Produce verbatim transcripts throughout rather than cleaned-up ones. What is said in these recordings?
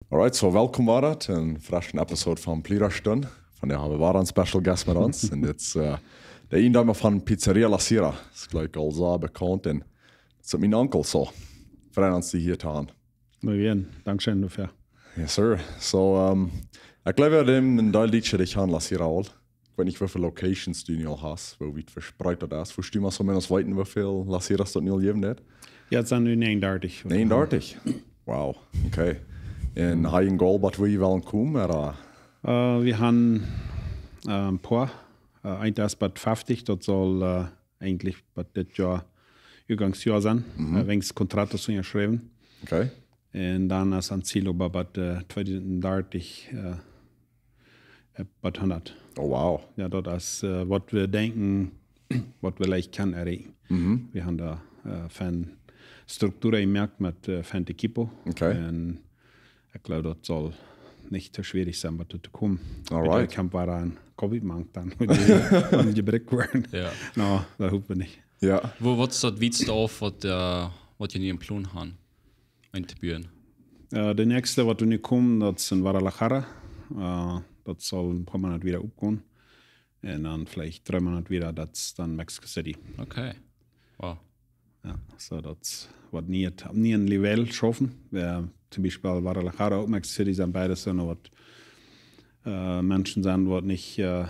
Alright, so welkom wada to een fresche Episode von Plierastund. Vondoag haben wie wada een Special Guest met ons. Un dit es, äh, de Eijendeema von Pizzeria La Sierra. Es, jleew ekj, aul sea bekaunt. Un daut es mien Onkel, so. Freuen ons, die hia to haben. Muy bien, dankscheen doafäa. Yes, sir. So, ähm, ekj jleew, wie haben een Deel Dietsche, dee kjanen La Sierra aul. Ekj weet nich, woo väl Locations du nu aul hast, woo wiet vespreet daut es. Wurscht du mol soo met ons weeten, woo väl La Sierras daut nu aul jäwen deit? Jo, et sent nu näajenundartich. Näajenundartich? Wow, okay. Un hast du een Goal, waut du wellen komen, ooda? Äh, wie haben, äh, een poa. Äh, eent es bie feftic, daut saul, äh, eejentlich bie dit Joa, Utgangsjoa sennen. Mhm. Äh, wäajen Contratos unjaschräwen. Okay. Un dan es ons Ziel oba bie, äh, tweedusent dartich, äh, äh, bie hundat. Oh, wow. Jo, daut es, äh, waut wie denkjen, waut wie veleicht kjennen erreichen. Mhm. Wie haben doa, äh, feine Struktua jemoakt met, äh, fein Equipo. Okay. Un ekj jleew, daut saul nich too schwierich sennen, waut doa to komen. Alright. Ekj hab wada een Covid mank dan, waut dee, waut dee jebrukt woaren. Jo. No, daut hop wie nich. Jo. Woo, waut es daut wietste Oft, waut, äh, waut jie nu em Plon haben, enn to buen? Äh, de näakjste, waut wie nu komen, daut es enn Guadalajara. Äh, daut saul een poa Moonat wada opgonen. Un dan veleicht dree Moonat wada, daut es dan Mexico City. Okay. Wow. Jo, so daut woat nich, nich een Level schaufen. Wie, toom Biespel Guadalajara un Mexico City sent beid soo noch waut, äh, Menschen sent, waut nich, äh,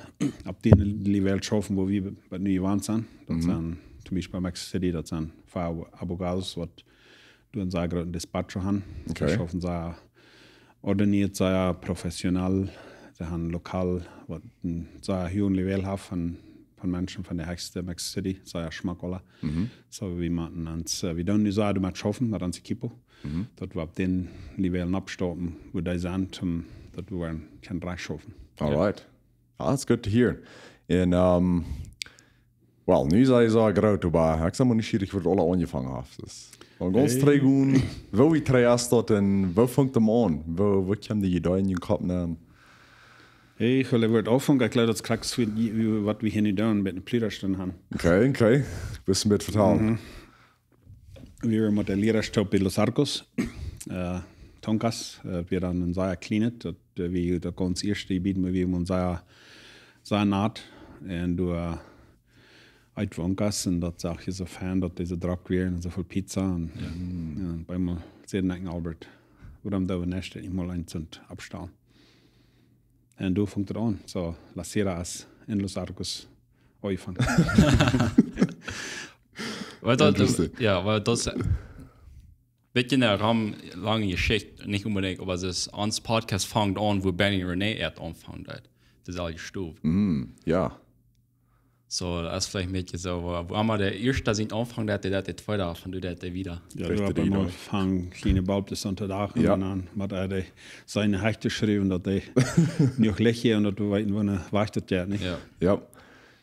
opp dän Level schaufen, woo wie bie, bie nu jewant sent. Daut Mhm. sent toom Biespel Mexico City, daut sent veae Abogados, waut doa een sea grooten Despacho haben. Okay. Dee schaufen sea ordenieet, sea professionell. See haben lokal waut een sea huaget Level haft von, von Menschen von de hechste Mexico City, sea schmack aula. Mhm. So, wie motten ons, äh, wie doonen nu sea doamet schaufen, met ons Equipo. Mhm. Daut wie opp dän Level oppstoppen, woo dee sent, om daut wie woaren kjennen rajcht schaufen. Alright. Ah, that's good to hear. Un, ähm, well, nu sie jie soo groot, oba ekj sie mau nieschierich, woo daut aula aunjefongen haft. Daut es een gaunz Hey. trigj un woo wie trigj es daut un woo fangt daut aun? Woo, woo kjeemen dee Ideeen enn jun Kopp nenn? Hey, ekj well woat aunfangen, ekj jleew, daut es krakjt soo, wie, wie, waut wie hia nu doonen, met een Plierastund haben. Okay, okay. Wist du mie vetalen? Mhm. Wie wieren met de Lierasch toop bie Los Arcos, äh, Tonkas, äh, wie dan een sea kjlienet, daut, äh, wie daut gaunz ieeschte Jebied, mau wie wieren sea, sea nat. Un doa, äh, eeten wie Tonkas un daut sach ekj soo fein, daut dise drock wieren un soo väl Pizza un, Jo. jo, bie mie säd ekj: "Albert, wuarom doo wie nich eemol eent oppstalen?" Un doa funk et aun. So, La Sierra es enn Los Arcos aunjefongen. Wiels daut, Interesting. Jo, wiels daut es een bät eene rom lange Jeschicht, nich onbedinjt, oba daut es, ons Podcast fangt aun, wua Benny René ieescht aunfunk, daut es aul jestorwen. Mm, jo. So, daut es veleicht een bät soo, wua, wua mau de ieeschte sien Aunfank, daut dee, daut dee tweede, von doa daut dee wada. Jo, Richtig, doa bie mie jo. Funk kjliene Bulb daut aun to dagen Jo. un dan, mau hee dee siene Hechte schreewen, daut dee noch licht hia un daut wie weeten, wua ne Wajch daut jeit, nich? Jo. Jo.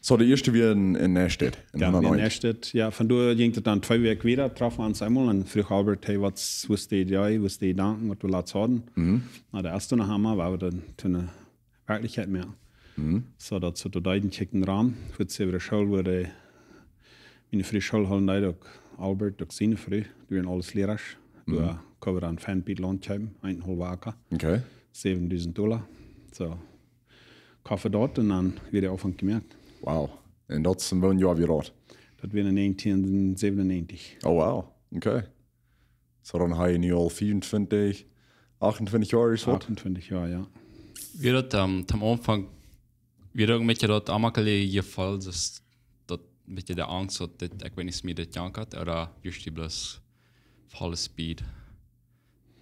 So, de ieeschte wia enn, enn Nästadt, enn Jo, wia enn hundatnein. Nästadt. Jo, von doa jinkj et dan twee Wäakj wada, troffen wie ons eemol un fruach Albert: "Hey, waut es, woo es de Idee, woo es de Jedanken, waut wie latst hauden?" Mhm. No, daut es dan noch eemol, wua wie dan to ne Werkjlichkjeit moaken. Mhm. So daut see doa deeden kjikjten rom, fa de School, wua de, miene Fru School hoolen deed, uk Albert, uk siene Fru, dee wieren aules Lierasch. Mhm. Doa kunnen wie dan fein bät Launt kjeepen, eenenhaulf Acka. Okay. Säwendusent Dolla. So, koft wie daut un dan wia de Aunfank jemoakt. Wow. Un daut es enn woo een Joa wia daut? Daut wia enn näajentieen säwenunneajentich. Oh, wow. Okay. So, dan hab jie nu aul vieeuntwintich, achtuntwintich Joa es daut? Achtuntwintich Joa, jo. Wia daut, ähm, toom Aunfank, wia daut een bät daut onjemakjliche Jefeel, daut, daut een bät de Angst, daut dit, ekj weet nich, mie dit jankat, ooda wia daut bloos volle Speed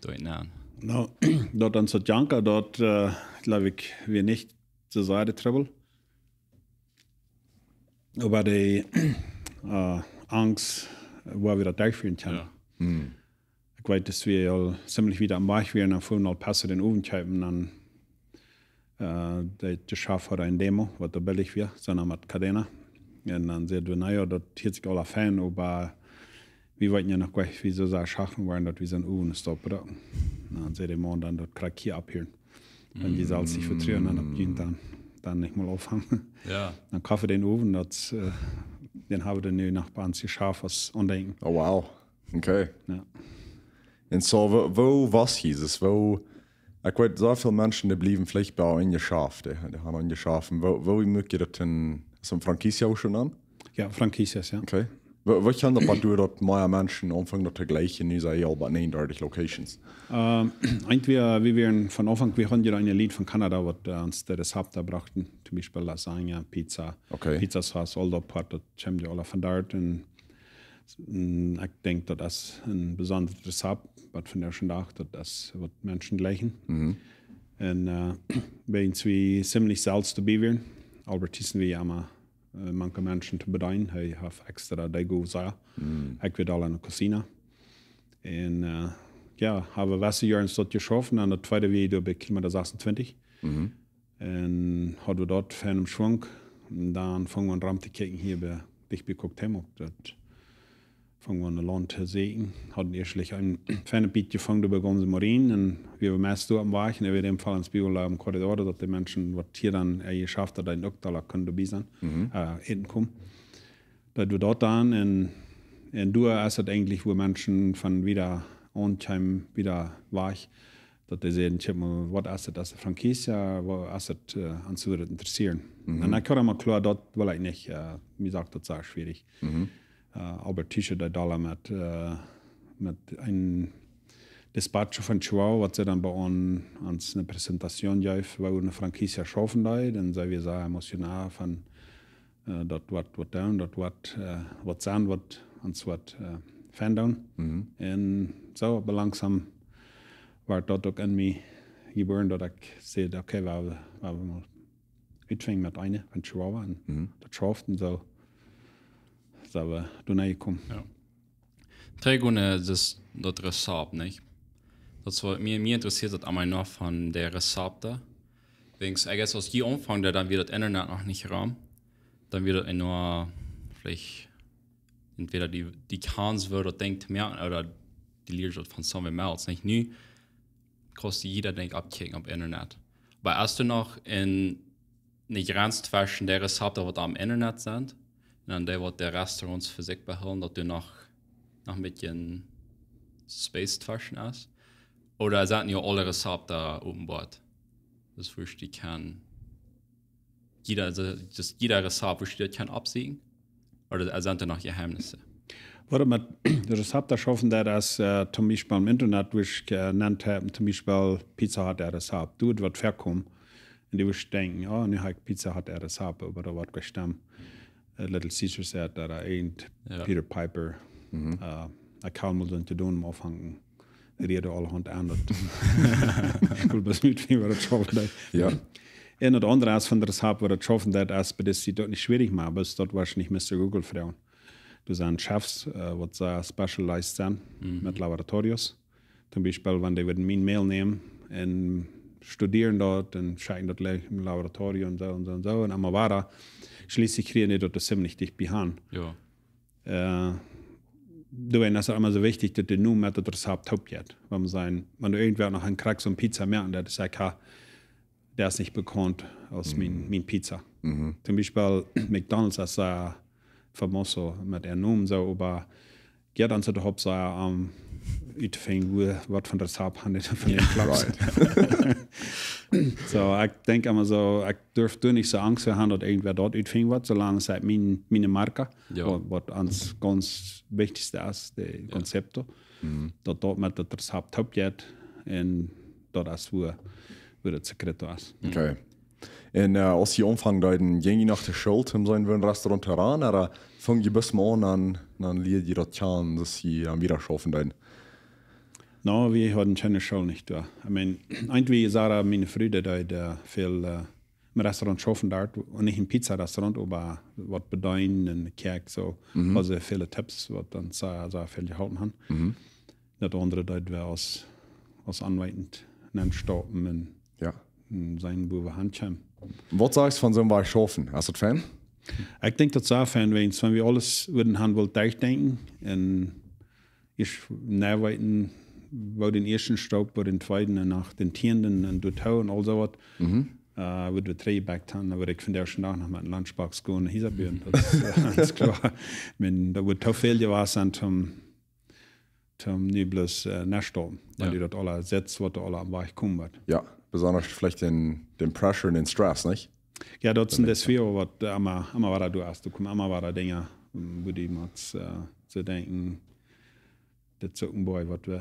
doa nenn? No, daut ons daut jankat, daut, äh, jleew ekj, wia nich soo sea de Trubbel. Oba de, äh, Angst, woo wie daut derchfieren kjennen. Jo. Hm. Ekj weet, daut wie aul ziemlich wiet aum Wajch wieren, dan fuaren wie aul Pasta dän Owen kjeepen, dan, äh, de, de Schaf haud eene Demo, waut doa billich wia, soo met Cadena. Un dan säden wie: "Na jo, daut hieet sikj aula fein, oba wie weeten jo noch goanich, woo soo Schachen wieren, daut wie soon Owen stoppen." Dan säd de Maun dan: "Daut kjrie ekj hia opp hia." Wan jie selfst nich vetruen, dan opp jie dan, dan nich mol aunfangen. Jo. Dan koft wie dän Owen, daut, äh, dän hab wie dan nu noch bie ons jeschauft aus Aundenkjen. Oh, wow. Okay. Jo. Un so, woo, woo wia Jesus? Woo, Ekj weet, soo väl Menschen, dee bliewen veleicht bie een Jeschaft, dee, dee haben een Jeschaft. Woo, woo mucht jie daut en, es een franquicia uk aun? Jo, franquicias, jo. Okay. Woo, woo kjemt daut, waut doa daut mea Menschen aunfangen daut to jlikjen, nu sent aul bie negenundartich locations? Ähm, eent wia, wie wieren von Aunfank, wie hauden jo een Lied von Kanada, waut äh, ons de Rezepten brochten, toom Biespel Lasagne, Pizza, Okay. Pizzasauce, aul daut Poat, daut kjemt jo aula von doa. Un, un ekj denkj, daut es een besondret Rezept, waut vondoag dän Dach, daut es waut Menschen jlikjen. Un äh, wiels wie ziemlich selfst doabie wieren, Albert Thiessen wia emma äh, mank Menschen to bedeenen, hee haud extra dee goot sea. Ekj wia aul enne Cocina. Un äh, jo, haben wie wesse Joaren daut jeschauft, un daut tweede wia doa bie Kilometer sasuntwintich. Un hauden wie daut fein em Schwunk. Un dan fungen wie aun rom to kjikjen hia bie, dicht bie Cuauhtémoc. Daut fungen wie aun de Launt to sieekjen. Hauden ieescht een fein bät jefungen, doa bie Gonse Marien. Un wie wieren meist doa aum Wajch. Un wie wieren em Fall enne Spiegel em Korridor, daut de Menschen, waut hia dan äh, Jeschaft hauden, uk doa kunnen doabie sennen, äh, äten komen. Daut wie daut dan. Un, un doa es daut eejentlich, wua Menschen von wieda aunkjeemen, wieda wajch. Daut dee säden, kjikj mol, waut es daut, es daut franquicia, waut es daut, äh, ons wudd daut interesseren. Un ekj haud emma kloa, daut well ekj nich, äh, mie sajcht daut sea schwierig. Äh, Albert Thiessen, dee doa met, äh, met een Despacho von Chihuahua, waut see dan bie ons, ons eene Präsentation jeef, woo wie eene franquicia schaufen deeden, un see wia sea emotional von äh, daut woat, woat doonen, daut woat, äh, waut sennen, waut ons woat äh, fein doonen. Un soo, oba langsom wort daut uk en mie jebuaren, daut ekj säd, okay, wie, wie, wie mol utfangen met eene von Chihuahua un daut schauft un soo, soo wie doa nenn komen. Trigj no daut, daut Rezept, nich? Daut es waut mie, mie interessieet daut emma noch von de Rezepten. Wiels, I guess, aus jie aunfungen, dan wia daut Internet noch nich rom. Dan wia daut eendoont veleicht entweder dee, dee Kjans, woo daut Dinkj to moaken, ooda dee lieed daut von somewhere else, nich? Nu kaust du jieda Dinkj oppkjikjen opp Internet. Oba es doa noch een, eene Jrenz tweschen de Rezepten, waut aum Internet sent, un dan dee, waut de Restaurants fa sikj behoolen, daut doa noch, noch een bät Space tweschen es? Ooda sent nu aule Rezepten openboa? Daut wist ekj nich. Jieda, daut, daut jieda Rezept, wist ekj nich, kaun oppsieekjen? Ooda sent doa noch Jeheimnisse? Waut met de Rezepten schaufen, daut es äh, toom Biespel em Internet, woo ekj äh, nennt hab, toom Biespel Pizza Hut äa Rezept. Doa woat waut väakomen. Un dee woaren denkjen, oh, nu hab ekj Pizza Hut äa Rezept, oba daut woat bestemmt äh, Little Caesars äten ooda irjent Peter Piper. Äh, ekj kaun mol soont doonen, om aunfangen. Dee rieren aulahaunt aun daut. Ekj well bloos nich, woo daut schaufen deit. Jo. Un daut aundre es von daut Rezept, woo daut schaufen deit, es bie dise Tiet uk nich schwierig, oba bloos daut woascht nich Mister Google froagen. Doa sent Chefs, äh, waut sea specialized sent met Laboratorios. Toom Biespel, wan dee wudden mien Mail nämen un studieren daut un schekjen daut jlikj em Laboratorium un soo un soo un soo un emma wieda, schlieslich kjrieen dee daut ziemlich dicht bie han. Jo. Äh, doawäajen es daut emma soo wichtich, daut dee nu met daut Rezept toop jeit. Wan wie sajen, wan du irjentwäa noch een Kjrakj soon Pizza moaken deit, dan saj ekj, ha, dee es nich bekaunt aus mien, mien Pizza. Toom Biespel McDonald's es äh, famoso met äa Nomen soo, oba jie dan soo de Hauptsache, ähm, uttofinjen, woo, waut fa Rezept han dee von dän Klopps. Soo, ekj denkj emma soo, ekj durf doa nich soo Angst väa han, daut irjentwäa daut utfinjen woat, soo lang aus ekj mien, miene Marke, Jo. waut, waut ons gaunz wichtichste es, de Konzepto, daut daut met daut Rezept toop jeit un daut es woo, woo daut Sekret es. Okay. Un äh, aus jie aunfungen deeden, jinjen jie no de School, om soo een Restaurant to runnen, ooda fungen jie bloos mau aun, dan, dan lieeden jie daut kjanen, daut jie aum wieda schaufen deeden? No, wie hauden kjeene School nich doa. I mean, eent wia Sarah, miene Fru, dee deed äh, väl äh, em Restaurant schaufen doa, un nich een Pizza-Restaurant, oba waut bedeenen un Kjäakj, soo. Haud see väle Tipps, waut dan sea, sea väl jeholpen han. Daut aundre deed wie aus, aus Aunweitend nenstoppen un, Jo. un seenen, wua wie hankjeemen. Waut sajchst du von soon Wajch schaufen? Es daut fein? Ekj denkj, daut es sea fein, wiels wan wie aules wudden han wullt derchdenkjen un ieescht nä weeten, woo dän ieeschten Staup, woo dän tweeden un no dän tieenden un doatoo un aul soo waut. Äh, wudden wie trigj jebackt han, dan wudd ekj vondoag dän Dach noch met eene Lunchbox gonen, hia buen. Daut es äh, gaunz kloa. Ekj meen, daut wudd too väl jewast sennen, om toom nu bloos äh, nestaupen, wan du daut aula sitst, waut doa aula aum Wajch komen woat. Jo, besonda veleicht dän, dän pressure un dän stress, nich? Jo, daut es een Desafio, waut äh, emma, emma wada doa es. Doa komen emma wada Dinja, mm, wua du motst äh, soo denkjen, dit es uk een Boaj, waut wie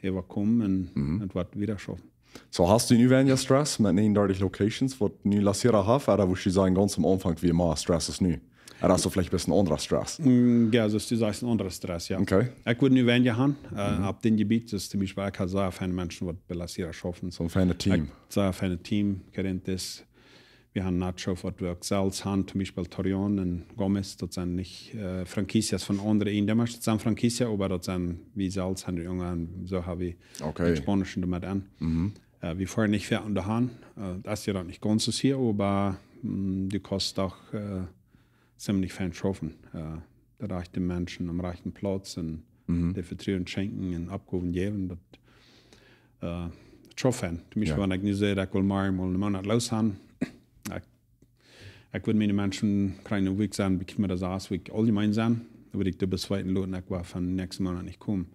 äwakomen un et woat wieda schaufen. Soo, hast du nu weinja stress met näajenendartich locations, waut nu La Sierra haft, ooda wurscht du sajen, gaunz aum Aunfank wia mea stress aus nu? Ooda hast du veleicht een bät aundra stress? Mm, jo, soo aus du sajchst, een aundra stress, jo. Okay. Ekj wudd nu weinja han äh, opp dit Jebiet, soo aus toom Biespel, ekj ha sea feine Menschen, waut bie La Sierra schaufen. Soo een feinet Team. Ekj, sea feinet Team, Gerentes. Wie han Nacho, waut wie uk selfst han, toom Biespel Torreón un Gómez, daut sent nich äh, franquicias von aundre Eijendiemasch, daut sent franquicia, oba daut sent, wie selfst han de Junge, un soo ha wie Okay. dän Spaunsche doamet aun. Äh, wie foaren nich wieda aun de Haunt, äh, daut es jo dan nich gaunz soo hia, oba mm, du kaust doch äh, ziemlich fein schaufen. Äh, de rajchte Menschen aum rajchten Plauz un dee Vetruen schenkjen un Oppgowen jäwen, daut äh, schauft fein. Toom Biespel, Jo. wan ekj nu saj, daut ekj well morjen mol een Moonat loos han, ekj, ekj wudd miene Menschen kjrieen, wua ekj sie, bekjemmat, daut es, wua ekj auljemein sie, dan wudd ekj doa bloos weeten loten, ekj woa von näakjsten Moonat nich komen.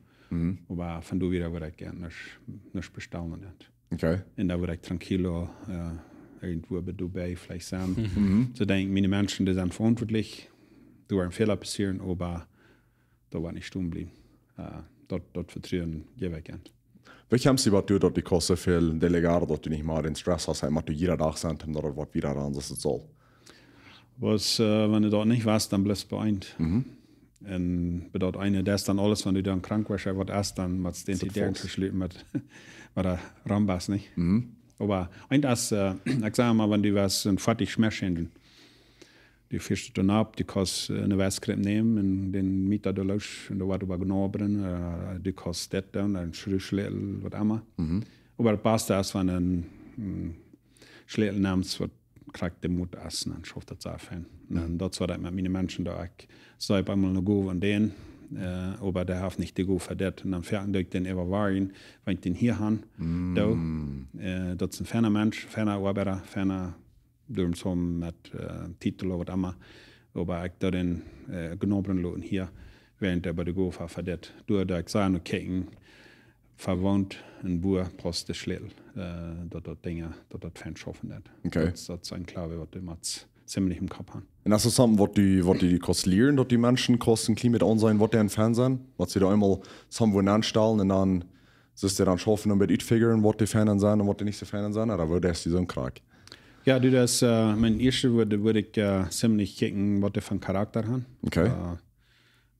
Oba von doa wieda wudd ekj äh, nuscht, nuscht bestalen. Okay. Un dan wudd ekj tranquilo äh, irjentwua bie Dubai veleicht sennen. Soo denkj ekj, miene Menschen, dee sent veauntwuatlich, doa woaren Fäla passieren, oba doa woat nich stonen bliewen. Äh, daut, daut Vetruen jäw ekj an. Woo kjemst du doatoo, daut du kaust soo väl delegeren, daut du nich mea dän stress hast, daut du jieda Dach sent, un daut daut woat wieda aun, soo aus et saul? Waut äh, wan du daut nich west, dan blifst du bie eent. Un bie daut eene, daut es dan aules, wan du dan krank woascht, waut es dan, motst du dän Däaren toschluten met, waut doa rom es, nich? Oba eent es äh, ekj saj mau, wan du west een foatia Smash Engine, du fieescht doa nopp, du kaust äh, eene Westkripp nämen un dän Mieta doa loos un doa woat äwa Gnobren, äh, du kaust dit doonen, een Schruffschlätel, waut emma. Oba daut baste es, wan du een mm, Schlätel nemst, waut krakjt de Moot es, dan schauft daut sea fein. Un daut es waut ekj met miene Menschen doo, ekj saj opp eemol ne Gow aun dän, äh, oba dee haft nich de Gow fa dit. Un dan foaken doo ekj dän äwawoagen, wan ekj dän hia han doo. Äh, daut es een feina Mensch, feina Oabeida, feina Doarom soo met äh, Titel ooda waut emma. Oba ekj doo dän äh, Gnobren loten hia, wäarent dee bie de Gow haft fa dit. Doa, doa ekj saj, nu kjikjen, fa waut een Boa paust de Schlätel, äh, daut daut Dinja, daut daut fein schaufen deit. Okay. Daut, daut es een Klauwe, waut du motst ziemlich em Kopp han. Un es daut something, waut du, waut du kaust lieren, daut du Menschen kaust een kjlien bät aunseenen, waut dee fein sent? Waut see doa eemol somewhere aunstalen un dan, soo aus dee dan schaufen un bät utfiguren, waut dee fein sent un waut dee nich soo fein sent, ooda woo deist du soon Krakj? Jo, du, daut es, äh, mien ieeschtet wudd, wudd ekj äh, ziemlich kjikjen, waut dee fa Charakta han. Okay. Äh,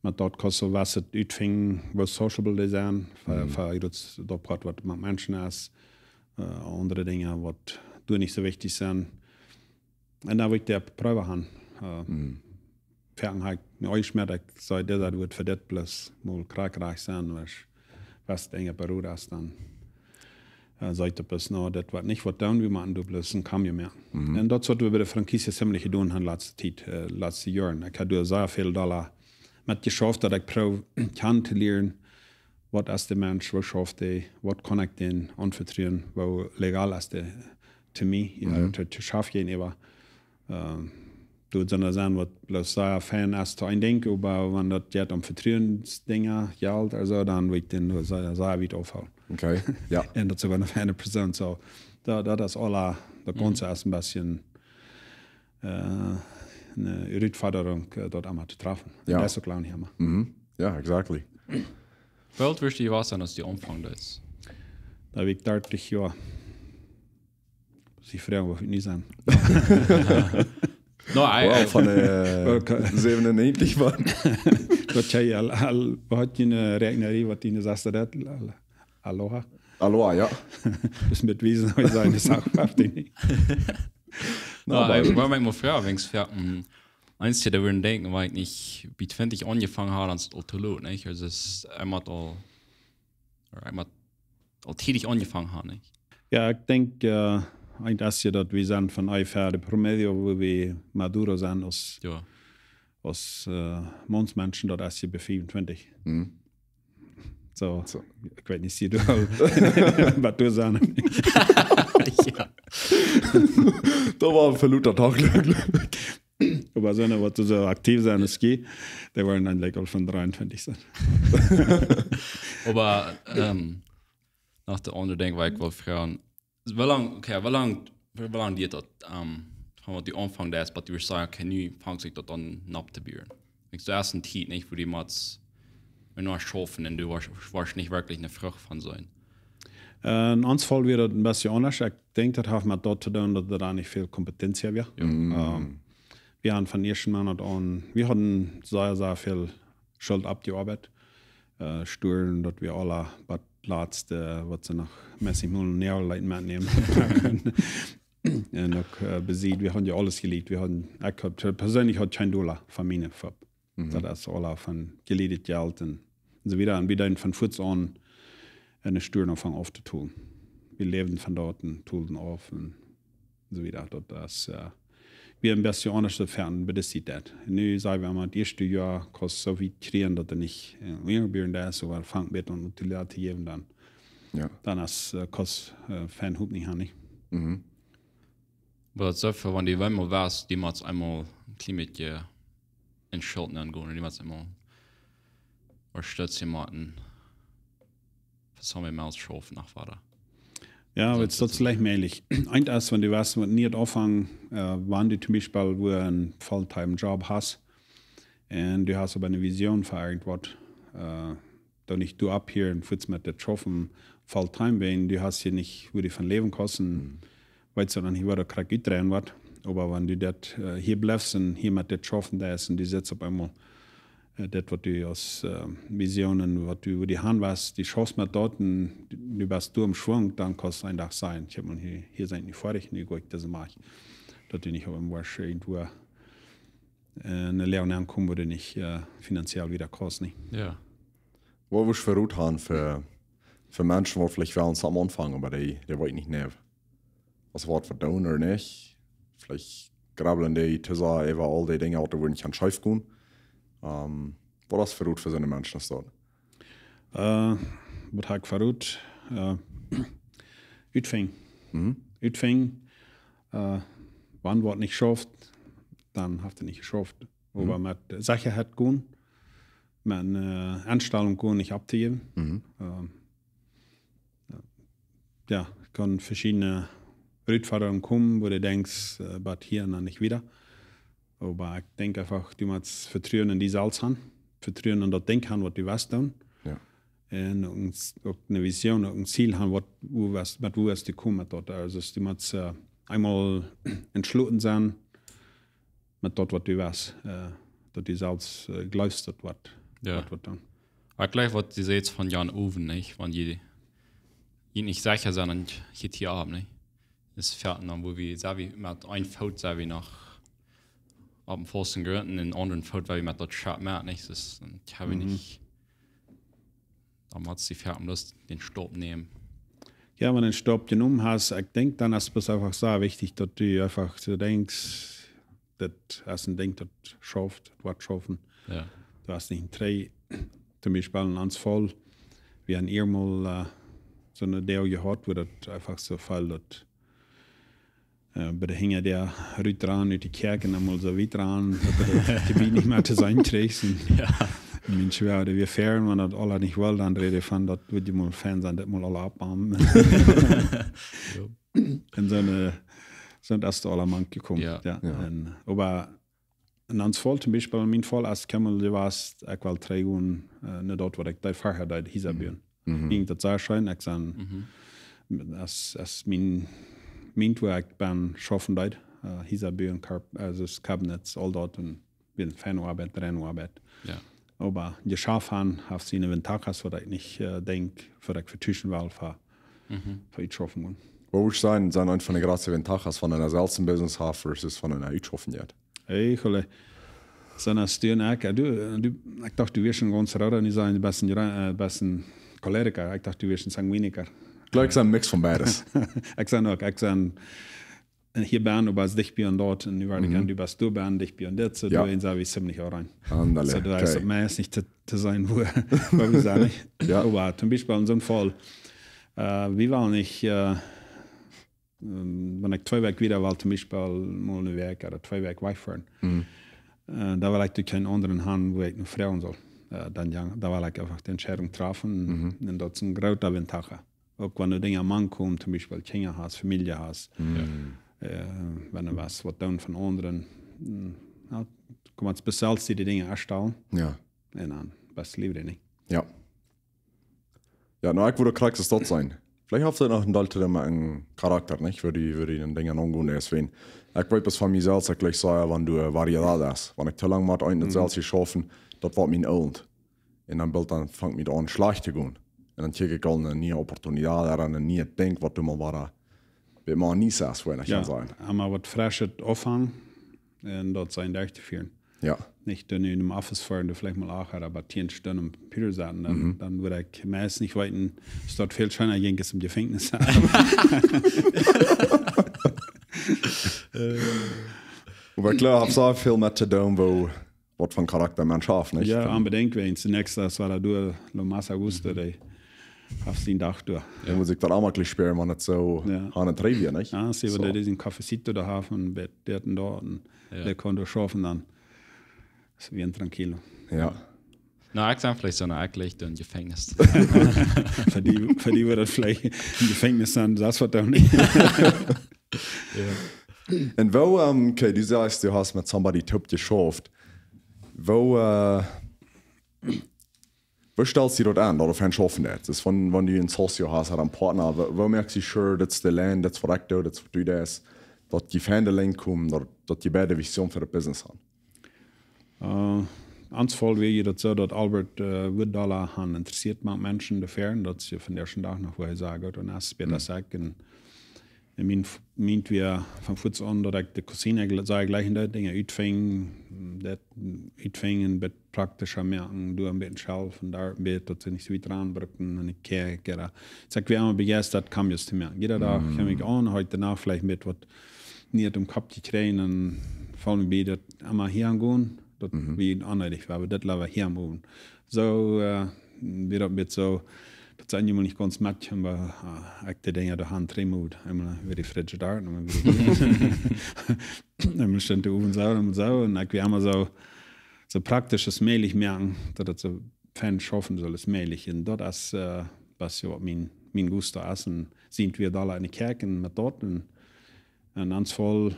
met daut kaust du waut utfinjen, woo sociable dee sent, fa, fa daut, daut Poat, waut met Menschen es, äh, aundre Dinja, waut doa nich soo wichtich sent. Un dan wudd ekj dee opp Proow han. Äh, foaken ha ekj mie uk jeschmäat, ekj saj, dit, daut wudd fa dit bloos mol krakjt rajcht sennen, wiels, waut Dinja beroot es, dan äh, sajcht daut bloos, no, dit woat nich waut doonen, wie motten doa bloos een Kambio moaken. Un daut es waut wie bie de Franquicia ziemlich jedonen han latste Tiet, äh, latste Joaren. Ekj ha doa sea väl doa met jeschauft, daut ekj proow kjanen to lieren, waut es de Mensch, woo schauft dee, waut kaun ekj dän aunvetruen, woo legal es dee to mie, äh, to, to schaffen jäajenäwa. Ähm, doa sent Dinja, waut bloos sea fein es to een Dinkj, oba wan daut jeit om Vetruensdinja, Jelt ooda soo, dan wudd ekj dän doa sea, sea wiet aufhoolen. Okay, jo. Un daut es uk eene feine Persoon, soo. Daut, daut es aula, daut Gaunze es een bät äh, eene Rutfodrunk, äh, daut emma to trafen. Jo. Daut es uk lang nich emma. Jo, exactly. Woo oolt wurscht du jewast sennen, aus du aunfungen deedst? Doa wia ekj dartich Joa. Sie froagen, woo oolt ekj nu sie. No, ey, Wow, ey, von äh, Welke? Säwenunnegentig, Mann. Daut jie aul, aul, waut jie eene Räakjnarie, waut jie eene Sasta deit, aul, Aloha. Aloha, jo. Bloos met wiesen, woo ekj saj, de Sach haft dee nich. No, no, ey, oba woo ekj mie mol froag, weens fa, mm, eent, doa wudden denkjen, wan ekj nich bie twintich aunjefongen haud, dan es et aul too lot, nich? Aulsoo, et es, ekj mott aul, ekj mott aul tiedich aunjefongen han, nich? Jo, ekj denkj, äh, eent es je daut wie sent von onjefäa de promedio, woo wie maduro sent aus, Jo. aus äh, Maunsmenschen, daut es je bie fiefuntwintich. Mhm. Soo, Soo. Ekj weet nich, sie du aul, waut du sent. Jo. Daut wia een Verlusta Tag, jleew ekj. Oba soone, waut soo aktiv sent aus jie, dee woaren dan like aul von dreeuntwintich sennen. Oba, ähm, noch de aundre Dinkj, waut ekj well froagen, es, woo lang, okay, woo lang, woo, woo lang diat daut, ähm, von waut du aunfangst, daut, waut du sajen, okay, nu fangt sikj daut aun opptobuen? Denkjst du, es eene Tiet, nich, wua du motst, wan du schaufen un du woascht, woascht nich werkjlich eene Frucht von seenen? Äh, en ons Faul wia daut een bät aundasch. Ekj denkj, daut haft met daut to doonen, daut doa nich väl Kompetenz wia. Jo. Mhm. Ähm, wie hauden von ieeschten Moonat aun, wie hauden sea, sea väl Schult oppjeoabeit. Äh, Stuaren, daut wie aule bie daut latste, waut see noch meist mol näa leeten metnämen. Un uk, äh, besied, wie hauden jo aules jelieent. Wie hauden, ekj haud, perseenlich haud ekj kjeen Dolla von miene Fopp. Mhm. Daut es aula von jelieent Jelt un, un soo wieda. Un wie deeden von fuaz aun enne Stuaren aunfangen auftotolen. Wie läwden von doa un tolden auf un soo wieda. Daut es, äh, wia een bät aundasch, daut fäaten bie de Tiet daut. Nu saj wie mau, daut ieeschte Joa kaust soo väl kjrieen, daut du nich, äh, mea bieren deist, oba fangt met aun Utilität to jäwen dan. Jo. Dan es, äh, kaust, äh, väl Hopninj han, nich? Mhm. Oba daut es soo, wan du eemol west, du motst eemol een kjlien bät en Schult nengonen, du motst eemol waut Stetze moaken, fa somebody else schaufen noch wieda. Jo, daut es leicht mäajlich. Eent es, wan du west, waut nich aunfangen, äh, wan du toom Biespel wua een Fulltime-Job hast, un du hast oba eene Vision fa irjentwaut, äh, dan nich du opp hia un fuaz met daut schaufen Fulltime, wan du hast hia nich, wua du von läwen kaust, un weetst du noch nich, wua daut krakjt utdreien woat. Oba wan du daut, äh, hia blifst un hia met daut schaufen deist un du sitst opp eemol, äh, daut, waut du aus, äh, Vision un waut du, wua du han west, du schaufst met daut un du best doa em Schwung, dan kaust du een Dach sajen, ekj hab mau hia, hia sie ekj nu foadich, nu go ekj dise Wajch. Daut du nich opp eemol woascht irjentwua, äh, enne Loag aunkomen, wua du nich, äh, finanziell wieda kaust, nich? Jo. Waut wurscht du fa Rot han fa, fa Menschen, waut veleicht wellen aunfangen, oba dee, dee weeten nich nä, aus waut fa doonen ooda nich? Veleicht grubblen dee to sea äwa aul dee Dinja, waut doa wudden kjennen scheef gonen. Ähm, waut es fa Rot fa soone Menschen aus daut? Äh, waut hab ekj fa Rot? Äh, utfinjen. Mhm. Utfinjen, äh, wan waut nich schauft, dan haft et nich jeschauft. Oba Mhm. met Sechaheit gonen, met eene, äh, Enstalunk gonen, nich opptojäwen. Mhm. Ähm, jo, jo, kaun veschiedne Rutfodrungen komen, wua du denkjst, äh, bat hia un dan nich wieda. Oba ekj denkj eefach, du motst Vetruen en die selfst han, Vetruen en daut Dinkj han, waut du west doonen. Jo. Un uk, uk eene Vision, uk een Ziel han, waut, wua west, met wua west du komen met daut. Aulsoo, du motst, äh, eemol entschloten sennen, met daut, waut du west, äh, daut du selfst, äh, jleefst, daut waut, Jo. waut, waut dan. Oba jlikj, waut du sajchst von Jan Owen, nich? Wan jie, jie nich secha sent, dan jeit hia opp, nich? Daut es foaken dan, wua wie, sent wie met eenen Foot, sent wie noch opp dän fasten Grunt, un dän aundren Foot, wua wie met daut Schap moaken, nich? Daut es, dan hab wie Mhm. nich Dan motst du foaken bloos dän Staup nämen. Jo, wan du dän Staup jenomen hast, ekj denkj, dan es et eefach soo wichtich, daut du eefach soo denkjst, daut es een Dinkj, daut schauft, daut woat schaufen. Jo. Du hast nich een Tree, toom Biespel en ons Faul. Wie haben hia mol, äh, soone Deel jehaut, wua daut eefach soo feelt, daut äh, bie de Hinja dee rut rannen ut de Kjoakj un dan mol soo wiet rannen, daut du daut Jebied nich mea to seenen kjrichst. Un Jo. Mensch, wie hauden wie fäaren, wan daut aula nich wull, dan räd wie von, daut wudd je mol fein sennen, daut mol aula oppbaumen. Jo. Un soone, soont es doa aula mank jekomen. Jo. Jo. Jo. Un, oba en ons Faul, toom Biespel en mien Faul, aus ekj kjeem, dee wia, ekj wull trigjgonen, äh, no daut, waut ekj deed verhäa, deed Hiesa Mhm. buen. Mhm. Ekj denkj, daut es sea scheen, ekj sie, Mhm. aus, aus mien, mien, wua ekj bie schaufen deed, äh, Hiesa buen, Kab-, äh, daut Kabinetts, aul daut, un wia feine Oabeit, reine Oabeit. Jo. Oba jeschaft han, haft siene Ventajas, waut ekj nich, äh, denkj, waut ekj vetuschen well, fa, Mhm. fa utschaufen gonen. Waut wudd jie sajen, sent eent von de jratste Ventajas von eena selfst een Business haft versus von eena utschaufen jeit? Hei, Jole. Soo aus du un ekj, äh, du, äh, du, ekj docht, du wieescht een gaunz Rooda, nu sie du een bät, äh, bät Choleriker. Ekj docht, du wieescht een Sanguiniker. Ekj jlikj, ekj sie een Mix von beides. Ekj sie uk, ekj sie, äh, hia bie, oba es dicht bie un doa. Un nu woa ekj Mhm. aun, du best doa bie, dicht bie un dit. Soo, Jo. du un ekj sie wie zimlich aul rein. Aundale, Soo, du weetst okay. daut meist nich to, to seenen, wua, wua wie sent, nich? Jo. Oba toom Biespel en soon Faul, äh, wie wellen nich, äh, Ähm, wan ekj twee Wäakj wieda well, toom Biespel mol eene Wäakj ooda twee Wäakj wajchfoaren. Mhm. Äh, doa well ekj doa kjeenen aundren haben, wua ekj no froagen saul. Äh, dan, jo, doa well ekj eefach de Entscheidunk träfen. Mhm. Un daut es eene groote Ventaja. Uk wan du Dinja mankomen, toom Biespel Kjinja hast, Famielje hast, mhm, äh, wan du waut west doonen von aundren, mm, jo, kaust selfst die Dinja aunstalen. Jo. Un dan best du leewa, nich? Jo. Jo, nu, ekj wudd krakjt daut sennen. Veleicht haft daut noch een Deel to doonen met een Karakta, nich? Woo du, woo du de Dinja aungonen deist, wan. Ekj weet bloos von mie selfst, ekj jlikj sea, wan du, äh, Variedad hast. Wan ekj too lang met eent un, mhm, daut selwje schaufen, daut woat mie oolt. Un dan boolt dan fangt mie aun schlajcht to gonen. Un dan kjikj ekj aul no eene niee Opportunität, ooda een nieet Dinkj, waut du mol wada, waut mol nie hast, woo ekj, jo, kaun sajen. Emma waut Freschet aunfangen un daut sennen derchtofeeren. Jo. Nich dan nu em Office foaren, dan veleicht mol acht ooda bie tieen Stunden aum Computa sitten. Dan, mhm, dan wudd ekj meist nich weeten, es daut väl scheena jinkj aus em Jefenkjnis. Oba kloa, haft soo väl met to doonen, woo, waut fa Karakta eena haft, nich? Jo, dan onbedinjt, wan de näakjste es, wada doa, lo más a gusto, mhm, dee haft sienen Dach doa. Jo. Dan mott ekj daut emma jlikj spieren, wan et soo, jo, aun et Treffen, nich? Jo, see, wan, soo, dee dissen cafecito doa haft un bät dit un daut un, jo, dee kaun doa schaufen dan. Es bien tranquilo. Jo. Na, ekj sie veleicht soo, na, ekj jlikj doa em Jefenkjnis. Fa die, fa die wudd daut veleicht em Jefenkjnis sennen, daut es waut dan nich. Jo. Un woo, ähm, okay, du sajchst, du hast met somebody toop jeschauft. Woo, äh, woo stalst du daut aun, daut du fa eenen schaufen deist? Daut es wan, wan du een socio hast ooda een Partner, woo, woo moakst du sure, daut es de Lien, daut es waut ekj doo, daut es waut du deist, daut jie fa de Lien komen, daut, daut jie beid de Vision fa daut Business haben? Äh, ons Faul wia daut soo, daut Albert, äh, wudd dolla han interesseet met Menschen doafäa, daut es von dän ieeschten Dach aun, wua hee säd, goot, un aus späta, mhm, sajcht, un, un mien, mient wia von fuaz aun, daut ekj de Cocina, ekj saj jlikj, en dee Dinja utfinjen, daut utfinjen, bät praktischa moaken, doa een bät selfst un doa een bät, daut see nich soo wiet aunbrucken un ekj kjikj, jo. Soo ekj wia emma bejeistat, Cambios to moaken. Jieda Dach, mhm, kjeem ekj aun, haud ekj doano veleicht een bät waut nieet em Kopp jekjräajen un foll mie bie daut emma hia aungonen, daut, mhm, wia onneedich, wua wie daut leewa hia motten. Soo, äh, wia daut met soo, daut sent jie mol nich gaunz met, oba, äh, ekj de Dinja doa han trigj mott, eemol äwa de Frigidaire, dan wada hia. Eemol stunt de Owen soo, eemol soo, un ekj wia emma soo, soo praktisch aus mäajlich moaken, daut et soo fein schaufen saul aus mäajlich. Un daut es, äh, waut soo waut mien, mien gusto es. Un sent wie doa aun de Kjäakj un met daut. Un, un ons Faul,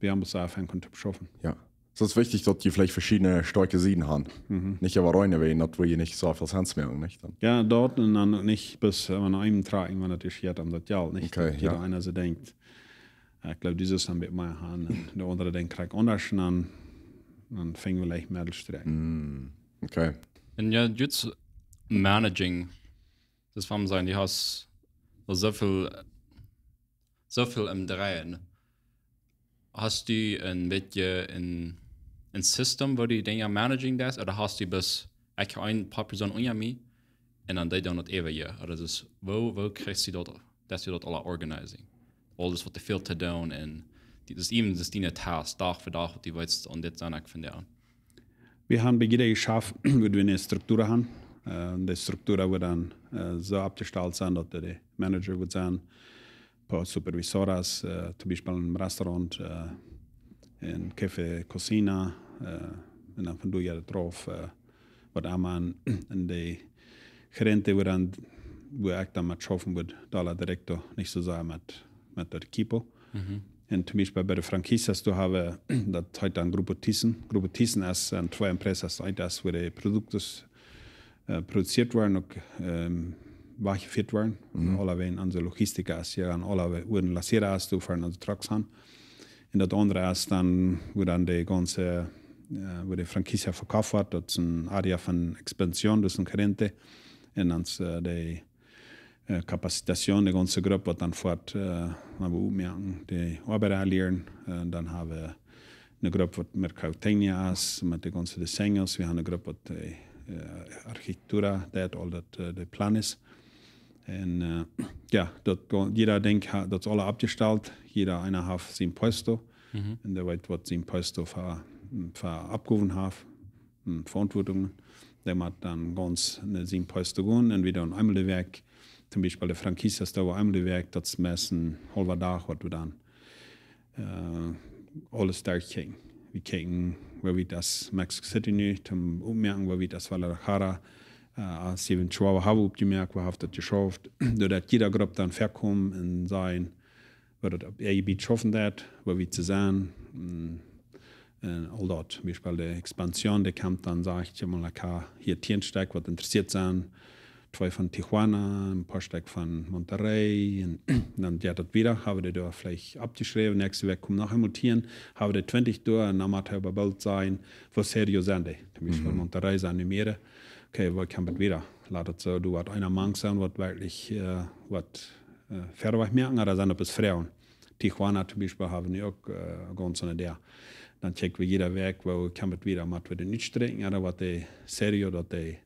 wie haben daut soo fein kunnen schaufen. Jo. Soo es wichtich, daut jie veleicht veschiedne stoakje Sieden haben. Mhm. Nich äwa eene, wiels daut wudd jie nich soo väl Sense moaken, nich dan? Jo, daut un dan uk nich bloos, äh, wan eena tracht, wan et es, jo, dan daut jo nich. Okay, daut jieda, jo, eena soo denkjt. Jo, ekj gleew, dit es dan een bät mea han. Un de aundre denkjt krakjt aundasch un dan, dan finj wie veleicht Meddelstreck. Mm, okay. Un jo, just managing, daut es, woo maun sajcht, du hast aul soo väl, soo väl aum Dreien. Hast du een bät een, een System, woo du Dinja managing deist, ooda hast du bloos, ekj hab een poa Persoonen unja mie un dan dee doonen daut äwa, jo? Ooda daut es, woo, woo kjrichst du daut, daut du daut aula organizing? Aules waut doa fält to doonen un die, daut es äwent, daut es diene Task, Dach fa Dach, waut du weetst, aun dit sie ekj vondoag. Wie haben bie jieda Jeschaft, wua wie eene Struktua haben. Äh, de Struktua woat dan, äh, soo oppjestalt sennen, daut de Manager woat sennen, poa supervisoras, äh, toom Biespel em Restaurant, äh, em Café Cocina, äh, un dan von doa jo drauf, äh, waut emma en, en de Gerente, wua dan, wua ekj dan met schaufen wudd, doa directo, nich soo sea met, met daut equipo. Mhm. Un toom Biespel bie de Franquicias, doa haben wie, daut heet dan Grupo Thyssen. Grupo Thyssen es, äh, twee empresas, eent es, wua de Produkte, äh, produzieet woaren, uk, ähm, wajchjefieet woaren. Mhm. Aula wan onse Logistika es, jo, un aula wan lasera es, doa foaren onse Trucks han. Un daut aundre es dan, wua dan de gaunze, äh, wua de Franquicia vekauft woat, daut es een área von expansión, daut es een gerente. Un dan es, äh, de, äh, capacitación, de gaunze Grupp, waut dan foat, äh, wan wie oppmoaken, de Oabeida lieren, äh, dan haben wie eene Grupp waut mercadotecnia es, met de gaunze diseños, wie haben eene Grupp waut, äh, äh, arquitectura, daut aul daut, äh, de planes. Un, äh, jo, daut go-, jieda Dinkj ha-, daut es aula oppjestalt, jieda eena haft sien puesto. Mhm. Un dee weet, waut sien puesto fa, fa Oppgowen haft, un Veauntwuatungen. Dee mott dan gaunz no sien puesto gonen un wie dan eemol de Wäakj, toom Biespel de Franquicias, doa wie eemol de Wäakj, daut es meist een haulwa Dach, waut wie dan äh, aules derchkjikjen. wie kjikjen, woo wiet es Mexico City nu, toom oppmoaken, woo wiet es Guadalajara, äh, aus wie en Chihuahua haben oppjemoakt, woo haft daut jeschauft, doaderch daut jieda Grupp dan väakomen un sajen, woo daut opp äa Jebiet schaufen deit, woo wiet see sent, un, un aul daut. Toom Biespel de Expansion, dee kjemt dan, saj ekj mol, ekj hab hia tieen Stekj, waut interessieet sent, twee von Tijuana, een poa Stekj von Monterrey, un dan jeit daut wieda, haben dee doa veleicht oppjeschräwen, näakjste Wäakj komen noch eemol tieen, haben dee twintich doa, un dan mott wie boolt seenen, woo serio sent dee. Toom Biespel Mhm. Monterrey sent nu mea. Okay, woo kjemt daut wieda? Lat daut soo, doa woat eena mank sennen, waut werkjlich, äh, waut, äh, Väawajch moaken, oba sent opp es Froagen. Tijuana toom Biespel haben wie nu uk, äh, gaunz aun de Däa. Dan check wie jieda Wäakj, woo kjemt daut wieda, mott wie dee utstrakjen, oba waut dee serio, daut dee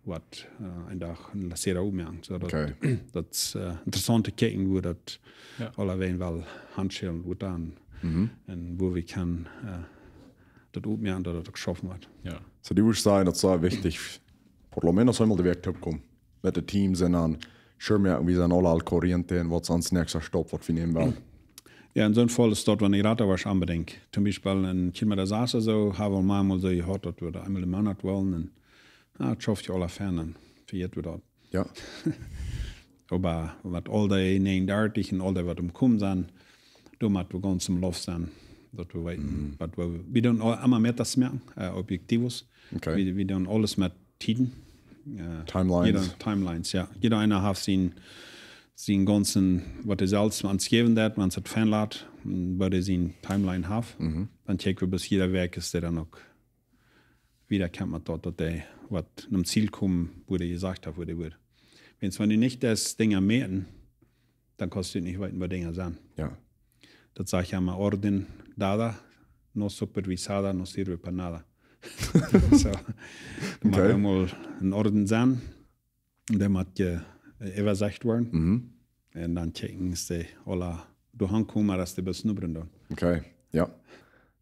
waut, äh, een Dach en La Sierra oppmoaken. Soo daut, Okay. daut es, äh, interessaunt to kjikjen, woo daut Jo. aulawäajen well hanschellen woat dan. Mhm. Un woo wie kjennen, äh, daut oppmoaken, daut daut uk schaufen woat. Jo. Soo, du wurscht sajen, daut es sea wichtich, por lo menos eemol de Wäakj toopkomen met daut Team un dan sure moaken, wie sent aula al corriente un waut es ons näakjsta Stap, waut wie nämen wellen. Jo, en soon Faul es daut, wan ekj rata woa, onbedinjt. Toom Biespel en Chilmadas soo, haben wie mau mol soo jehaut, daut wie doa eemol em Moonat wellen un, jo, daut schauft sikj aula fein un vejät wie daut. Jo. Oba met aul dee näajenendartich un aul dee waut omkomen sent, doa mott wie gaunz em Loop sennen, daut wie weeten, Mhm. waut wie, wie doonen aul emma Metas moaken, äh, objetivos. Okay. Wie, wie doonen aules met Tieden. Äh, Timelines. Jieda, Timelines, jo. Jieda eena haft sien, sien gaunzen, waut hee selfst aunjäwen deit, wan hee daut fein lat, un woo hee sien Timeline haft. Mhm. Dan check wie, bat jieda Wäakj es dee dan uk wieda kjemt met daut, daut dee waut nom Ziel komen, woo dee jesajcht haft, woo dee woat. Wan, wan du nich daut Dinja moakst, dan kaust du nich weeten, woo Dinja sent. Jo. Daut sajcht jo emma: orden dada, no supervisada, no sirve pa nada. Soo, dan mott Okay. eemol en Orden sennen, dan mott je, äh, äwasajcht woaren. Mhm. Un dan checken, es dee aula doahan komen, oba es dee bloos nobren dan. Okay, jo.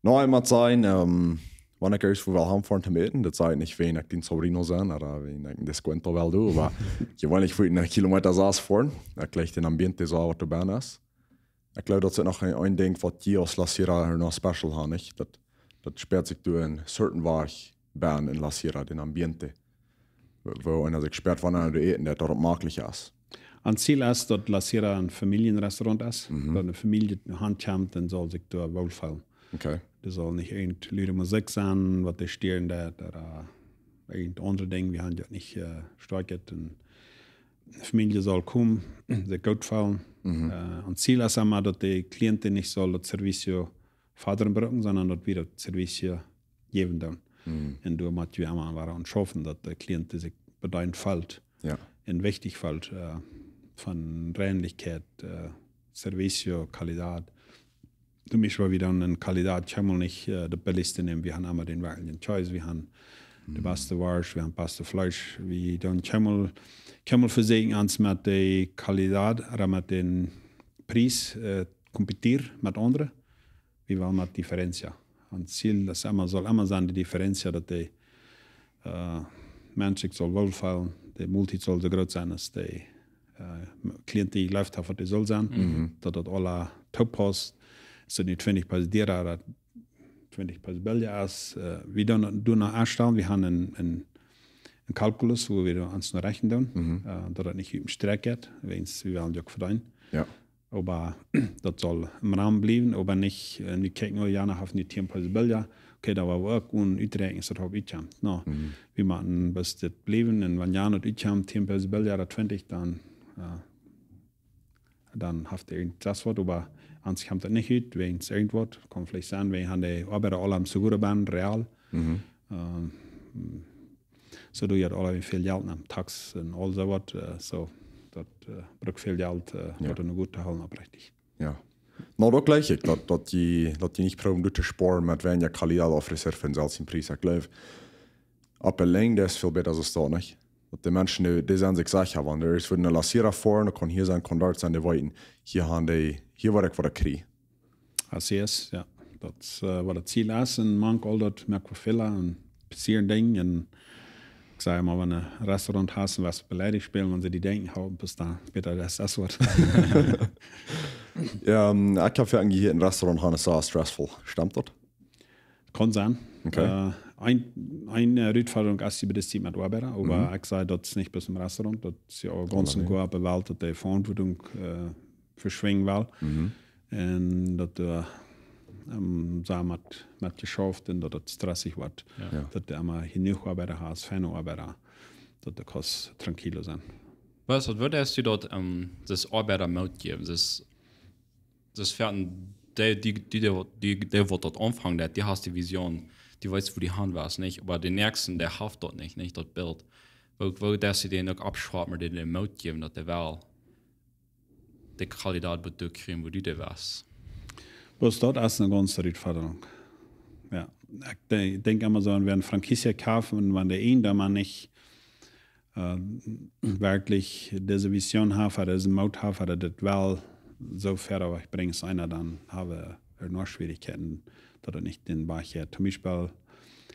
No, ekj mott sajen, ähm, wan ekj irjentwua well hanfoaren toom äten, daut saj ekj nich, wan ekj dän Sobrino sie, oda wan ekj een Descuento well doonen, oba jeweenlich woa ekj no Chilmadas foaren. Ekj jleich dän Ambiente soo, waut doa bennen es. Ekj jleew, daut es noch een, een Dinkj, waut jie aus La Sierra noch special haben, nich? Daut, daut späat sikj doa en certain Wajch bennen en La Sierra, dän Ambiente. Woo, woo eena sikj späat, wan eena doa äten deit, daut daut maklich es. Ons Ziel es, daut La Sierra een Famieljerestaurant es, Mhm. daut eene Famielje hankomt un saul sikj doa woll feelen. Okay. Doa saul nich irjent lude Musikj sennen, waut dee stieren deit, oda irjent aundre Dinja, wie haben daut nich, äh, stoakjet. Un de Famielje saul komen, sikj goot feelen. Mhm. Äh, ons Ziel es emma, daut de Klienten nich saul daut Servicio fodren brucken, sonda daut wie daut Servicio jäwen doonen. Mhm. Un doa mott wie emma wada aun schaufen, daut de Klient sikj bedeent feelt Jo. un wichtich feelt, äh, von Reinlichkjeit, äh, Servicio, Qualität. Toom Biespel, wie doonen en Qualität kjeenmol nich, äh, daut billichste nämen. Wie haben emma dän werkjlichen Kjees, wie haben de Mhm. baste Worscht, wie haben baste Fleesch. Wie doonen kjeenmol, kjeenmol vesieekjen ons met de Qualität oda met dän Pries, äh, competieren met aundre. Wie wellen met Differencia. Ons Ziel es emma, saul emma sennen de Differencia, daut de, äh, Mensch sikj saul woll feelen, de Moltiet saul soo groot sennen aus de, äh, Klient jejleeft haft, waut dee saul sennen, Mhm. daut daut aula toopaust. Es daut nu twintich Pesos diera oda twintich Pesos billja es, äh, wie doonen, doonen aunstalen, wie haben een, een, een Calculus, woo wie ons no rechten doonen, Mhm. äh, daut daut nich ut dän Strakj jeit, wiels wie wellen uk vedeenen. Jo. Oba daut saul em Rahmen bliewen, oba nich, äh, nu kjikjen, oh jo, nu haft nu tieen Pesos billja. Okay, dan woa wie uk een uträakjnen, daut daut utkomt. No, Mhm. wie motten bie dit bliewen, un wan jo daut utkomt, tieen Pesos billja oda twintich, dan, äh, dan haft irjent daut waut, oba ons kjemt daut nich ut, wiels irjent waut, kaun veleicht sennen, wie haben de Oabeida aula em seguro bennen, real. Mhm. Ähm, Soo, daut jeit aula väl Jelt, ne? Tax un aul soo waut, äh, soo, daut, äh, brukt väl Jelt, äh, Jo. daut enne Goot to hoolen, oprechtich. Jo. No, daut jleich ekj, daut, daut jie, daut jie nich proowen doa to spoaren met weinja Qualität officeren fa dänselwjen Pries. Ekj jleew, opp de Lenj, daut es väl bäta aus daut, nich? Daut de Menschen, dee, dee sent sikj secha, wan dee irjentwua no La Sierra foaren, dan kaun hia sennen, kaun doa sennen, dee weeten, hia haben dee, hia woa ekj waut kjrieen. Así es, jo. Daut es, äh, waut daut Ziel es. Un mank aul daut moak wie Fäla un passieren Dinja. Un ekj saj mau, wan een Restaurant hast un waut beleidicht spälen, wan see die denkjen, hau, best du bäta, daut es daut waut. Jo, ähm, ekj hab väl jehieet, een Restaurant haben es sea stressful. Stemt daut? Kaun sennen. Okay. Äh, een, een, äh, Rutforderung es die Beziehung met Oabeida, oba Mhm. ekj saj, daut es nich bloos em Restaurant, daut es jo gaunz Oba nich. Goa opp de Welt, daut de Veauntwuatunk, äh, veschwinjen well. Mhm. Un daut, äh, ähm, soo met, met jeschauft un daut daut stressig woat. Jo. Jo. Daut du emma jenuach Oabeida hast, feine Oabeida, daut du kaust tranquilo sennen. Waut, waut wieescht du daut, ähm, daut Oabeida Moot jäwen? Daut, daut fa dee, dee, dee, dee, dee waut daut aunfangen deit, dee haft dee Vision, dee weet, wua dee han well, nich? Oba dän näakjsten, dee haft daut nich, nich? Daut Bilt. Woo, woo deist du dän uk oppschwappen, dän dän Moot jäwen, daut dee well de Qualität waut du kjrieen, wua du dee west? Bloos daut es eene gaunze Rutforderung. Jo. Ekj de-, denkj emma soo, wan wie eene Franquicia kjeepen un wan de eena dan mau nich, äh, werkjlich dise Vision haft, ooda disen Moot haft, ooda daut well soo wiet wajchbrinjen aus eena, dan ha wie doa noch Schwierigkeiten, daut et nich dän Wajch jeit. Toom Biespel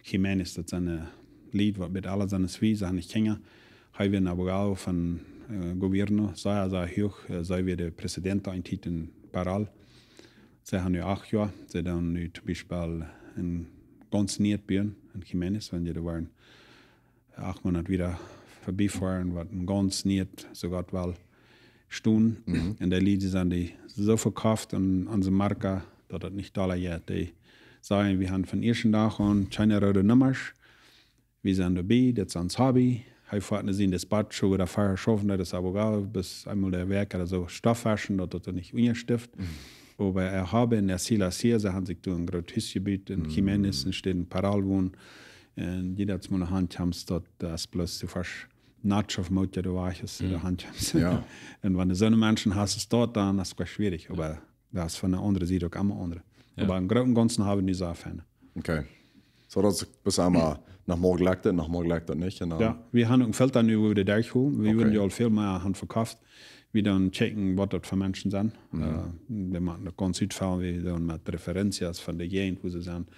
Jiménez, daut sent, äh, Lied, waut met aule siene Wiesen, nich Kjinja. Hee wia een Abogado von, äh, Gobierno, sea, sea huach, äh, see wia de President en Tiet en Parral. See han nu acht Joa, see doonen nu toom Biespel een gaunz nieet buen en Jiménez, wan dee doa wieren acht Moonat wieda verbie foaren, waut een gaunz nieet, soo Gott well, stonen. Mhm. Un dee Lied sent dee soo vekoft aun onse Marka, daut et nich dolla jeit. Dee sajen, wie han von ieeschten Dach aun kjeene roode Nummasch. Wie sent doabie, dit es ons Hobby. Hee foat no sien Despacho, wua hee fea schaufen deed, aus Abogado, bloos eemol de Wäakj ooda soo Stoff waschen, daut daut nich unjastift. Mhm. Oba äa Hobby un äa Ziel es hia, see han sikj doa een groot Hus jebut en Mhm. Jiménez, un steit en Parral wonen. Un jiedatsmol no Haunt kjemt daut, daut es bloos soo fasch Nacho of Moot, jo, du wajchst, Mhm. de Haunt kjemt. Jo. Un wan du soone Menschen hast, es daut dan, es daut schwierich. Jo. Oba daut es von de aundre Sied uk emma aundre. Jo. Oba em Grooten un Gaunzen ha wie nu sea feine. Okay. Soo daut et bloos emol noch mol jlekjt, noch mol jlekjt nich. Un dan Jo, wie han uk een Filter nu, wua wie de Dach holen. Wie Okay. wudden jo aul väl mea han vekoft. Wie dan checken, waut daut fa Menschen sent. Mhm. Äh, dee moaken daut gaunz utfellen, wie dan met referencias von de Jäajent, wua see sent.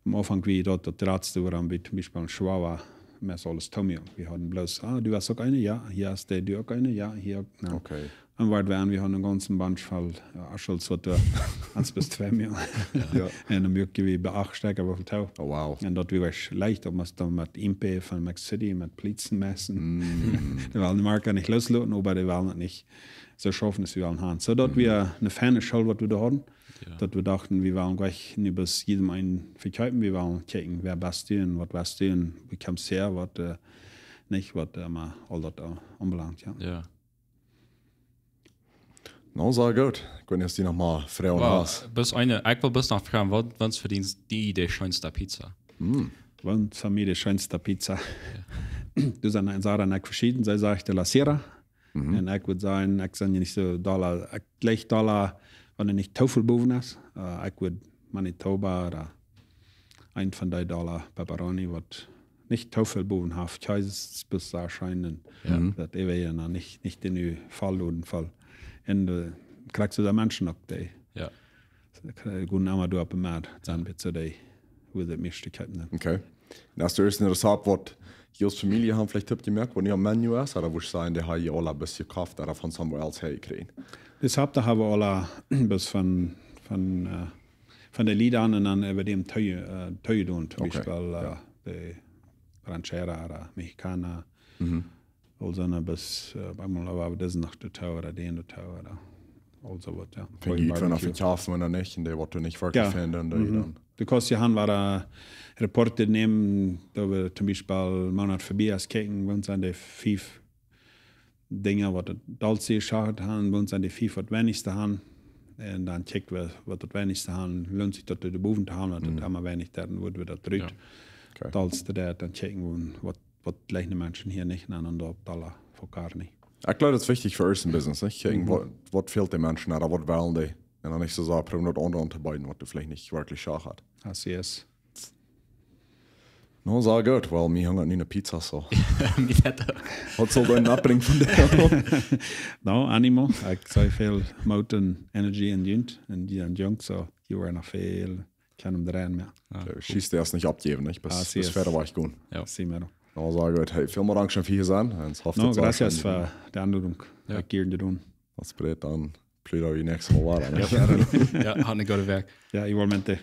Aum Aunfank wia daut, daut latste, wuarom wie toom Biespel en Chihuahua, meist aules toom, jo. Wie hauden bloos, ah, du hast uk eene? Jo, hia es dee, du uk eene? Jo, hia uk. Jo. Okay. Un wort wie aun, wie hauden een gaunzen Bunch voll, äh, Aschels, waut doa, eent bat twee Mio. Jo. Un dan muak wie bie acht Stekj, woo väl too. Oh, wow. Un daut wia leicht, om ons dan met Impe von Mexico City, met Polizei messen. Mm. Dee wellen de Marka nich loosloten, oba dee wellen et nich soo schaufen, aus wie wellen han. Soo daut Mhm. wia eene feine School, waut wie doa hauden. Jo. Daut wie dochten, wie wellen jlikj nich bloos jiedem eent vekjeepen, wie wellen checken, wäa best du un waut west du un wua kjemst häa, waut, äh, nich, waut, äh, mau aul daut, äh, aunbelangt, jo. Jo. No, sea goot. Ekj weet nich, aus du noch mau Froagen Well, hast. Bloos eene, ekj well bloos noch froagen, waut, waut fa die, die de scheenste Pizza? Hm. Waut fa mie de scheenste Pizza? Jo. Doa sent en Sarah un ekj veschieden. See sajcht de La Sierra. Mhm. Un ekj wudd sajen, ekj sie nich soo dolla, ekj jlikj dolla, wan et nich too väl bowen es. Äh, ekj wudd Manitoba ooda eent von dee dolla, Pepperoni, waut nich too väl bowen haft. Kjees es bloos sea scheen un Jo. Mhm. daut äwent noch nich, nich dän nu voll loden voll. Un, äh, kjrichst du doa Menschen uk, dee Jo. gonen emma doa opp de Moot, sent bie dee, wua daut mieeschte kjeepen dan. Okay. Un hast du irjent een Rezept, waut june Famielje haft veleicht oppjemoakt, waut nich aum Menu es, ooda wudd jie sajen, dee ha jie aula bloos jekoft, ooda von somewhere else häajekjräajen? Daut Rezept ha wie aula bloos von, von, äh, von de Lied aun un dan äwa däm too, äh, too jedonen, toom Okay, Biespel, äh, jo. de Ranchera ooda Mexicana. Mhm. Aulsoo, un bloos, äh, bie mol, oba wie dise Nacht de Tour, de Ende Tour, ooda aulsoo waut, jo. Finj jie Barbecue. Wan auf de Kjafen un dan nich, un dee waut du nich werkjlich Jo. finjst, un dee Mhm. dan. De Kost, jo, han wie, äh, Reporten nämen, daut wie toom Biespel Moonat verbie es kjikjen, waut sent de fief Dinja, waut daut dollste jeschaft han, waut sent de fief, waut weinichste han. Un dan check wie, waut daut weinichste han, loont sikj daut doa bowen to han, wan daut Mhm. emma weinich, dan wudd wie daut rut. Jo. Okay. Dollste daut, dan checken wie, waut, waut jlikjen de Menschen hia nich aun un daut dolla fa gar nich. Ekj jleew, daut es wichtich fa irjent een Business, nich? Checken, Mhm. waut, waut fält de Menschen, ooda waut wellen dee? Un dan nich soo sea proowen daut aundre auntobeeden, waut du veleicht nich werkjlich jeschaft hast. Así es. No, sea goot. Well, mie hungat nu no Pizza, soo. Mie daut uk. Waut saul daut oppbrinjen vondoag? No, Animo. Ekj saj väl Moot un Energy en junt, en dee en junk, soo, jie woaren noch väl kjennen dreien mea. Jo, Okay, cool. Schieß, dee es nich oppjäwen, nich? Best, Así best es. Wieda wajch gonen. Jo. Sí mero. No, sea goot. Hey, välmol Dank fa hia to sennen. Un hop, No, daut sea gracias scheen fa de Einladung. Jo. Ekj jieren jedonen. Daut es breet, dan pludra wie näakjstet Mol wieda, nich? Jo. Jo, haud eene goode Wäakj. Jo, igualmente.